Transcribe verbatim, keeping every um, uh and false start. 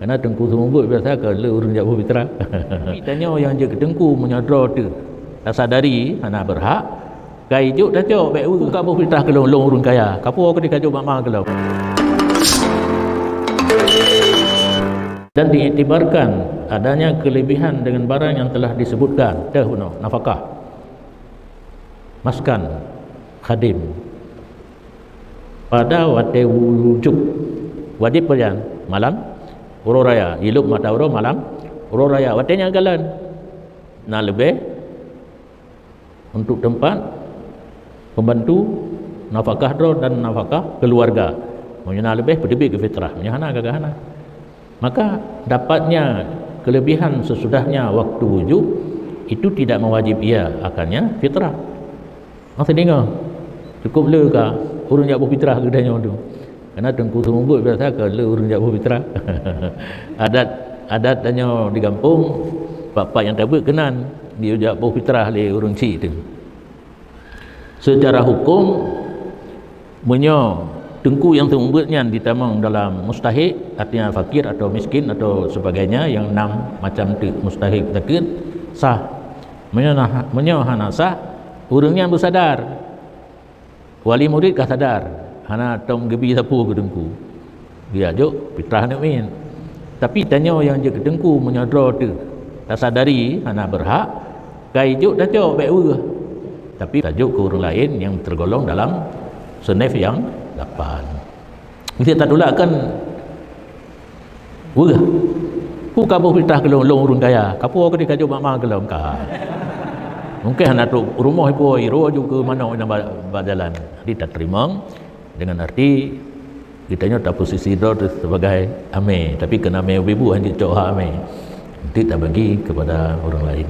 Karena teungku seumeubeuet biasa ka le ureuëng jak boh fitrah. Tanyoe nyang jeuet keu teungku meunyoe droe teuh tasadari hana berhak, kai jok tacok bék ureuëng ka boh fitrah keu lôn, lôn ureuëng kaya. Kapo ka dikajok mak ma keu lôn. Dan diiktibarkan adanya kelebihan dengan barang yang telah disebutkan. Teuh bunoe, nafakah, maskan, khadim. Pada watée wujub, wajib pajan malam, uroe raya, jilop mata uroe malam, uroe raya, watée nyan galon. Na leubeh untuk tempat pembantu, nafakah droe dan nafakah keluarga. Meunyoe na leubeh, peuteubiet keu fitrah. Meunyoe hana, gaga hana. Maka dapatnya kelebihan sesudahnya waktu wujub itu tidak mewajib ia akannya fitrah. Masa dengar, cukup le ka ureuëng jak boh fitrah keu tanyoe tu. Karena teungku seumeubeuet biasa ka le ureuëng jak boh fitrah. Adat, adat tanyoe di gampông, pat-pat nyang tabeuet keunan dijak boh fitrah lé ureuëng chik tu. Secara hukum, meunyoe teungku nyang seumeubeuet nyan jitamong dalam mustahik, artinya fakir atau miskin atau sebagainya, yang enam macam tu mustahik zakeuet, sah. Meunyoe na, meunyoe hana sah, ureuëng nyan beusadar. Wali murid ka sadar, hana tom geubi sapeue keu teungku. Geujak jok fitrah aneuk miet. Tapi tanyoe nyang jeuet keu teungku meunyoe droe teuh tasadari hana berhak, kai jok tacok bék weueh. Tapi tajok keu ureuëng laén nyang tergolong dalam seunif nyang lapan. Bisa tatulak kan weueh. Peue ka boh fitrah keu lôn, lôn ureuëng kaya. Kapo ka dikajok mak ma keu lôn ka. Mungkin hana trok rumoh ipo, iroe ju keu manok inong ba, ba jalan. Jadi tateurimong dengan arti geutanyoe taposisi droe teuh sebagai amé, tapi keu amé ubé bu hana jicok hak amé. Nanti tabagi kepada orang lain.